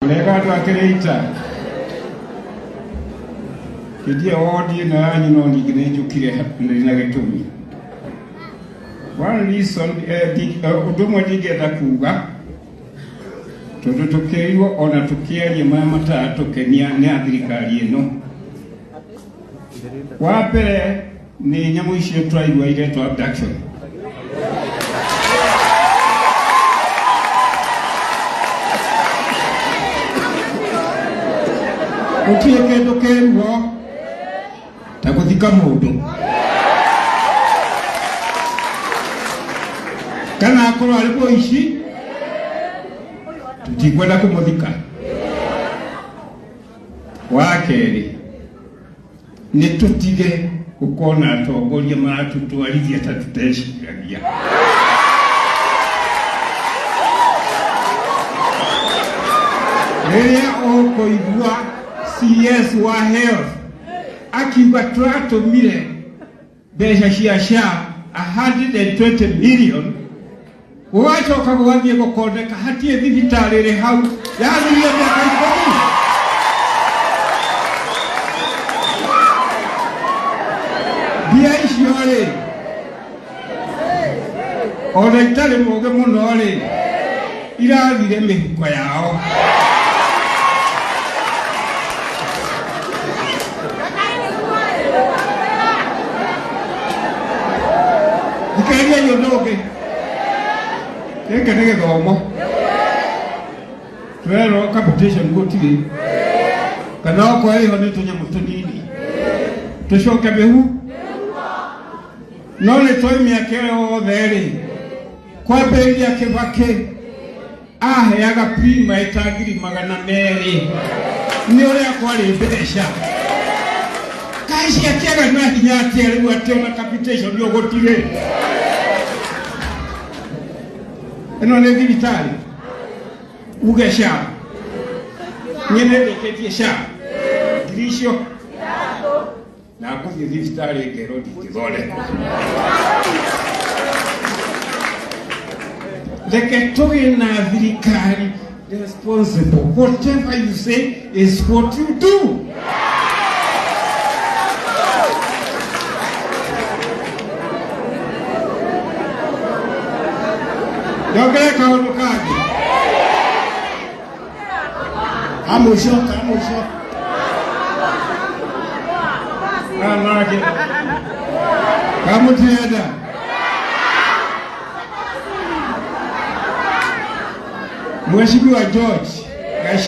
Mũrĩega andũ a Kĩrĩita. Kĩndia wodi ĩno yanyu no ningĩ nĩ njũkire ndĩ na gĩtũmi. One reason, ũndũ ũmwe ndingĩenda kuga tondũ tũkĩrirwo ona tũkĩaria marĩa mataratũkenia nĩ a thirikari ĩno. Wa mbere nĩ nyamũ icio tũraigua iretwo abduction. Gũtirĩ kĩndũ kĩruo ta gũthika mũndũ kana akorwo arĩ mũici tũtikwenda kũmũthika. Wa kerĩ nĩ tũtige gũkorwo na atongoria maratũtwarithia ta tũteciragia. Rĩrĩa ũkũigua CS wa health akiuga tũratũmire mbeca cia SHA 120 million gũgacoka gũgathiĩ gũkondeka hatirĩ thibitarĩ ĩrĩ hau yathirie mĩaka 10. Mbia icio rĩ ona itarĩ mũgĩ mũno rĩ irathire mĩhuko yao. Thikĩrĩriai ũndũ ũngĩ, gĩkĩ nĩ gĩthomo twerwo capitation gũtirĩ kana okorwo ĩho nĩ tũnyamũ tũnini tũcoke mĩhu no nĩ tũĩ mĩaka ĩyo yothe rĩ kwambĩrĩria Kĩbakĩ aheaga prima ĩta 200,000 nĩ ũrĩa kwarĩ mbeca kaĩ ciakĩaga na hinya atĩa rĩu atĩ ona capitation ũgũtirĩ. Ĩno nĩ thibitarĩ uge SHA niĩ nĩ ndĩkĩtie SHA ngiri icio na ngũthiĩ thibitarĩ ngerwo ndingĩthondekwo. Reke tũgĩe na thirikari responsible. Whatever you say is what you do. Nyongere kaũndũ kangĩ. Amũico amũico. Anake kamũtienda Mheshimiwa George.